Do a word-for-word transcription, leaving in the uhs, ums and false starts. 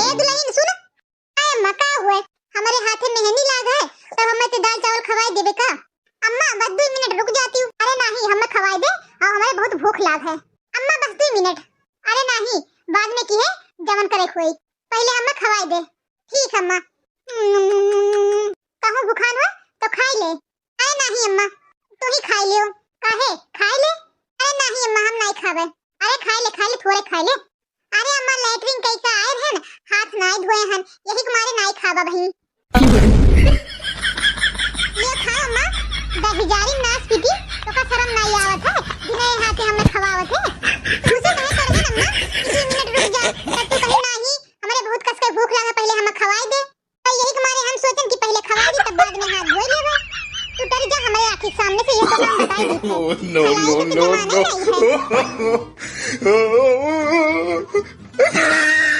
ए दुलहिन सुन, ए अम्मा का हुए, हमरे हाथे मेहंदी लाग है, तब हमें ते दाल चावल खवाई देबे का? अम्मा बस दुइ मिनट रुक जाती हूँ। अरे नाही, हमें खवाई दे, अउ हमरे बहुत भूख लाग है। अम्मा बस दुइ मिनट। अरे नाही, बाद में की है, जवन करे होई, पहिले हमें खवाई दे। ठीक अम्मा। कहूँ भुखान हो तो खाई ले। अरे नाही अम्मा, तू ही खाई लियो। काहे? खाई ले। अरे नाही अम्मा, हम नाही खाबे। अरे खाई ले, खाई ले, थोड़े खाई ले। अरे अम्मा, लैट्रिन कई का आए रहन, हाथ नाही धोए हन, यही के मारे नाही खाबा बहिन। ले खा अम्मा, दहिजारी नास पीटी, तोका शरम नाही आवत है, बिना ये हाथे हमें खवावत है। तुमसे कहे कर है अम्मा, कि दो मिनट रुक जा, तब तू कहे नाही, हमरे बहुत कस के भूख लागा, पहिले हमें खवाई दे। तो यही के मारे हम सोचन कि पहिले खवाई दे, तब बाद में हाथ धोई लेबे। तू डर जा, हमरे आँखी के सामने से ये तो काम बताई दी है। No, no, भलाई के तो no, जमाना no। नहीं है।